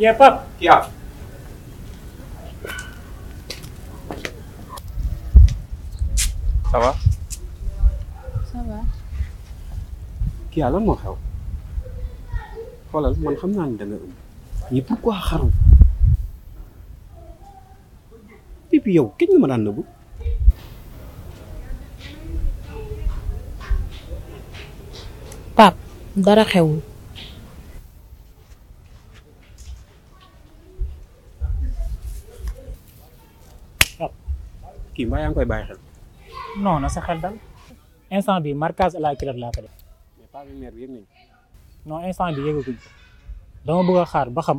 Yeah, Pap. Kia. Ça va? Ça va. Kia lan moo xew xoolal man xam naa ni da nga ëmb mais pourquoi xaru et puis yow kañ nga ma daan nëbbu Pap dara xewul. kii mbaa yaa ngi koy bàyyi xel Non, na sa xel dal. Instant bi marquage à la culotte laa ko def. mais pas bi mère bi yëg nañ Non, instant bi yëgaguñ ko. Dama bëgg a xaar ba xam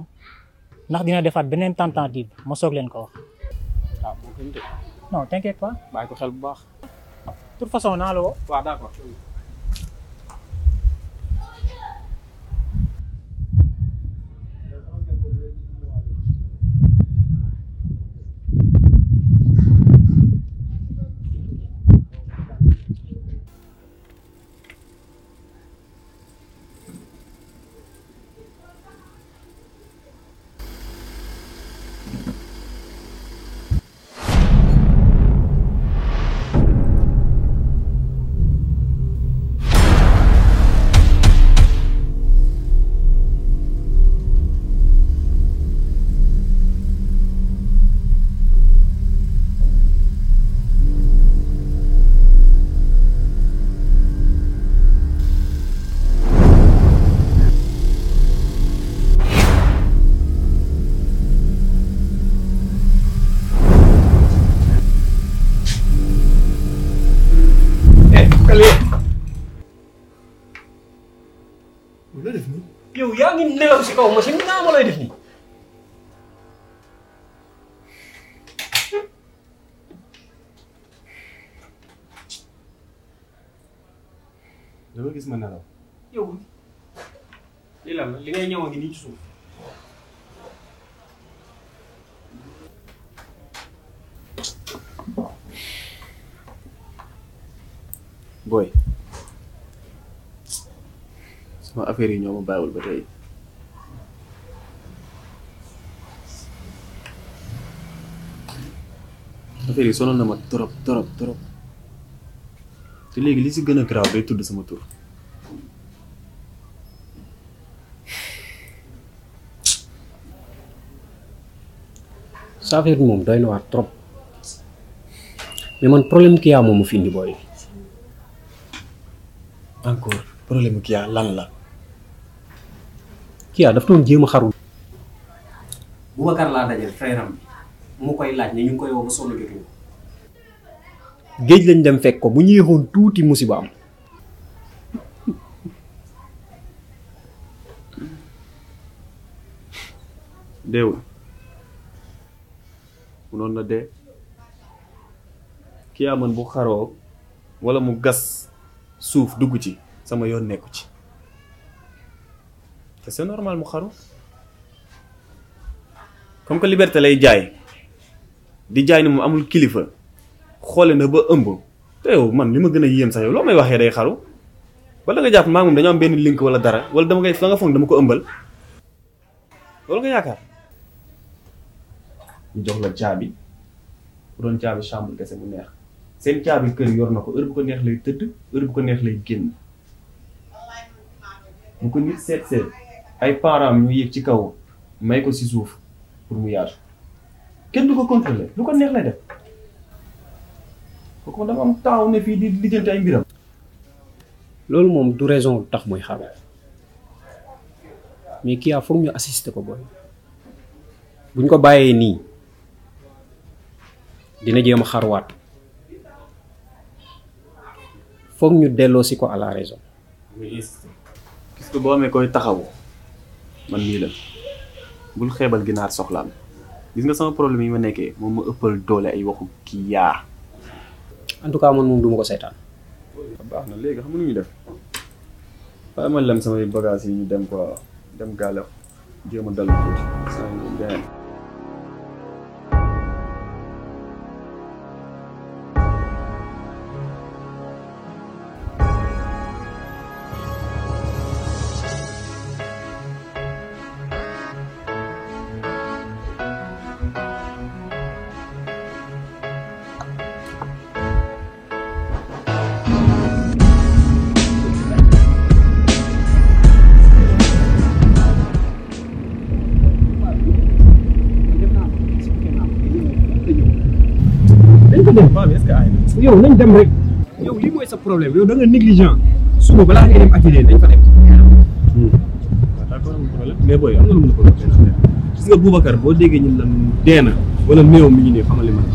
ndax dina defaat beneen tentative ma soog leen ko wax. ah moo gën de Non, t'inquiète pas. bàyyi ko xel bu baax De toute façon naa la woo. waaw d'accord loo def nii. yow yaa ngi nelaw si kaw machine bi naa ma lay def nii dama gis ma nelaw. yow lii lan la li ngay ñëw a ngi nii ci suuf booy sama affaire yi ñoo ma bàyyiwul ba tey. affaire yi sonal na ma trop trop trop te léegi li si gën a garaaw day tudd sama tur. sa affaire bi moom doy na waar trop mais man problème ki yaa moom mu fi indi booy encore problème ki yaa lan la. kii yaa daf doon jéem a xaru Boubacar laa dajal frère am bi mu koy laaj ne ñu ngi koy woo ba sonn jotuñu géej lañ dem fekk ko bu ñu yéexoon tuuti musiba am deewul munoon na dee ki yaa man bu xaroo wala mu gas suuf dugg ci sama yoon nekku ci te c'est normal mu xaru comme que liberté lay jaay di jaay ni moom amul kilifa xoole na ba ëmb te yow man li ma gën a yéem sax yow loo may waxee day xaru wala nga jàpp maa moom dañoo am benn link wala dara wala dama koy fa nga foog dama ko ëmbal loolu nga yaakaar ñu jox la caabi bu doon caabi chambre kese mu neex seen caabi kër yor na ko heure bu ko neex lay tëdd heure bu ko neex lay génn bu ko nit seet seet ay parents ñu yéeg ci kaw may ko si suuf pour mu yaatu kenn du ko contrôler lu ko neex lay def kooku dama am taaw ne fii di lijjanti ay mbiram. loolu moom du raison tax muy xaru mais kii yaa foog ñu assister ko booy buñ ko bàyyee nii dina jéem a xaruwaat foog ñu delloo si ko à la raison. gis nga boo amee koy taxawu man nii la bul xeebal ginaar soxlaam gis nga sama problème yi ma nekkee moom ma ëppal doole ay waxu kii yaa. en tout cas man moom duma ko seetaan. baax na léegi xam nga nu ñu def waaye ma lem samay bagages yi ñu dem quoi dem gaale jéem a dallu tuuti. est-ce que ay yow nañ dem rek yow lii mooy sa problème yow da nga négligent suba balaa ngay dem atelier dañ fa dem d'accord amul problème mais booy am na lu mu la ko wax gis nga Boubacar boo déggee ñun lan dee na wala néew mi ngi nii xamal li man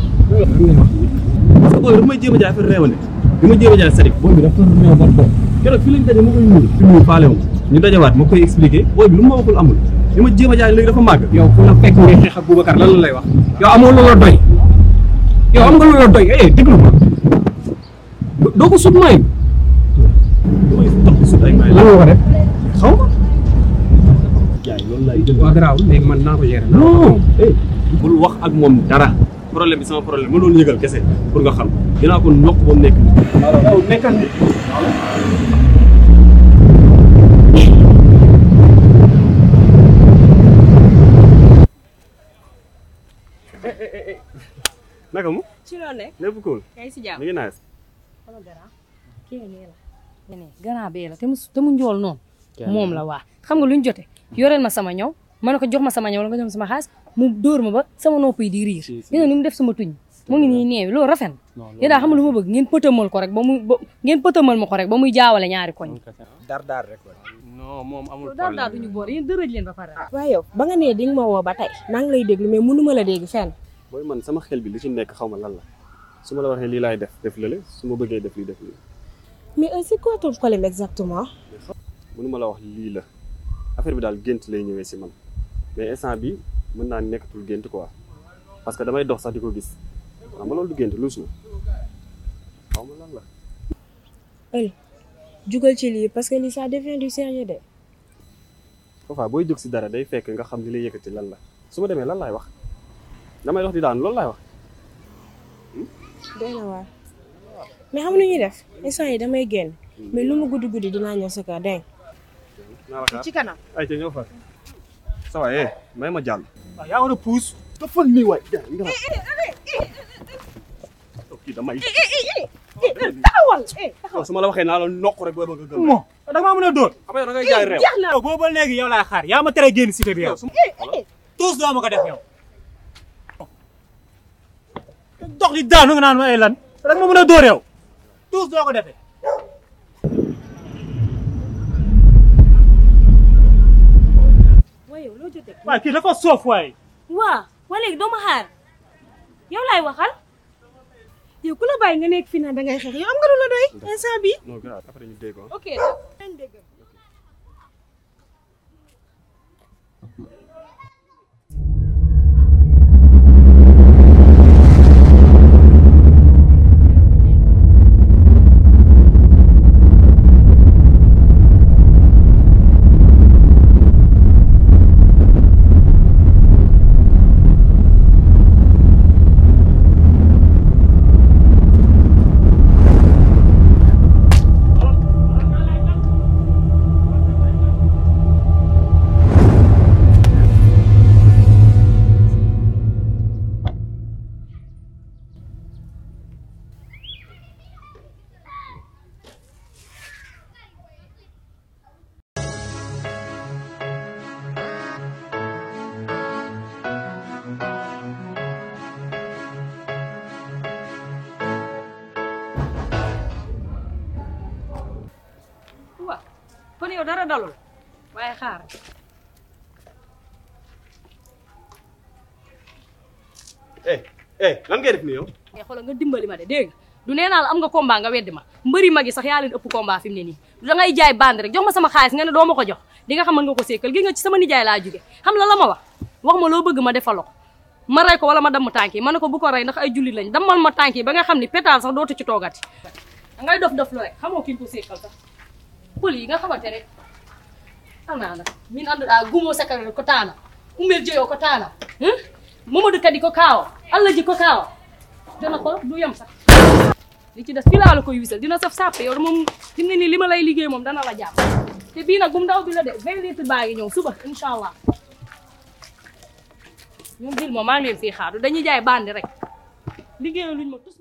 parce que booy dafa may jéem a jaay affaire réewande bi ma jéem a jaay sadik booy bi dafa néew ba toog keroog fii lañ daje ma koy nuyu fi nuyu faale wu ñu dajawaat ma koy expliqué booy bi lu ma waxul amul li ma jéem a jaay léegi dafa màgg yow fu la fekk ngay xeex ak Boubacar lan la lay wax yow amoo lu la doy yow am nga lu la doy déglu ma doo ko sut may damay dox di sut ay may lan nga ko def xaw ma jaay loolu laay jël waa garaaw léegi man naa ko gérer non bul wax ak moom dara problème bi sama problème ma doon yëgal kese pour nga xam dinaa ko nokk ba mu nekk yow nekkal ni naka mu ci loo nekk lépp cool kay si jàmm mi ngi nice xoolal garaan kii nii la garaan bee la te mu njool noonu moom la waa xam nga luñ jote yoreel ma sama ñaw ma ne ko jox ma sama ñaw la nga jox ma sama xaalis mu dóor ma ba sama nopp yi di riir gis nga ni mu def sama tuñ mu ngi nii neewi loolu rafet na yéen daal xam nga lu ma bëgg ngeen pëtamal ko rek ngeen pëtamal ma ko rek ba muy jaawale ñaari koñ dar rek non moom amul daal daal duñu boor yéen dërëj leen ba pare waaye yow ba nga nee di nga ma woo ba tey maa ngi lay déglu mais mënuma la dégg fenn booy man sama xel bi li ci nekk xaw ma lan la su ma la waxee lii laay def lële su ma bëggee def lii mais c'est quoi ton problème exactement mënuma la wax lii la affaire bi daal gént lay ñëwee si man mais instant bi mën naa nekkatul gént quoi parce que damay dox sax di ko gis xam nga loolu du gént luus na xaw ma lan la jugal ci lii parce que lii ça devient du sérieux de foofa booy jóg si dara day fekk nga xam li lay yëkkati lan la su ma demee lan laay wax damay dox di daan loolu laay wax doy na waar mais xam nu ñuy def instant yi damay génn mais lu mu guddi guddi dinaa ñëw sa kër dégg naa la xaar ci kanam ay ca ñëw fa ça va may ma jàll waaw yaa war a puus dafa nii waay kii damay taxawal su ma la waxee naa la nokk rek booy bëgg a gëm moo da nga maa mën a dóor xam nga da ngay jaay réew yow boobu ba léegi yow laay xaar yaa ma tere génn cité bi yow tous doo ma ko def yow dox di daanu nga naan ma ay lan da nga ma mën a dóor yow tous doo ko defee waaye yow loo jotee waaye kii dafa soof waaye waa léegi doo ma xaar yow laay waxal yow ku la bàyyi nga nekk fii naan dangay xeex yow am nga lu la doy instant bi non grave après ñu dégg ok dañ dégg kon yow dara dalul waaye xaar lan ngay def nii yow mais xoolal nga dimbali ma de dégg nga du nee naa la am nga combat nga weddi ma mbëri mag yi sax yaa leen ëpp combat fi mu ne nii du dangay jaay bande rek jox ma sama xaalis nga ne doo ma ko jox di nga xam mën nga ko sékkal gi nga ci sama nijaay laa jóge xam la ma wax ma loo bëgg ma defal ko ma rey ko wala ma damm tànk yi ma ne ko bu ko rey ndax ay jullit lañ dammal ma tànk yi ba nga xam ni pétale sax dootu ci toogati dangay dof lu rek xamoo ki ñu ko sékkal sax pël yi nga xamante rek xam naa nag min annduɗa gumo sakare ko taana umel jeeyo ko taana Mamadou kadi ko kaawa Allah ji ko kaawa dana ko du yem sax li ci des fii laa la koy wisal dina saf sàppe yow moom fi mu ne nii li ma lay liggéey moom dana la jàpp te bii nag bu mu ndaw bi la de 20 litres baa ngi ñëw suba incha allah ñoom bil moom maa ngi leen fii xaar dañuy jaay bandi rek liggéey luñ ma tus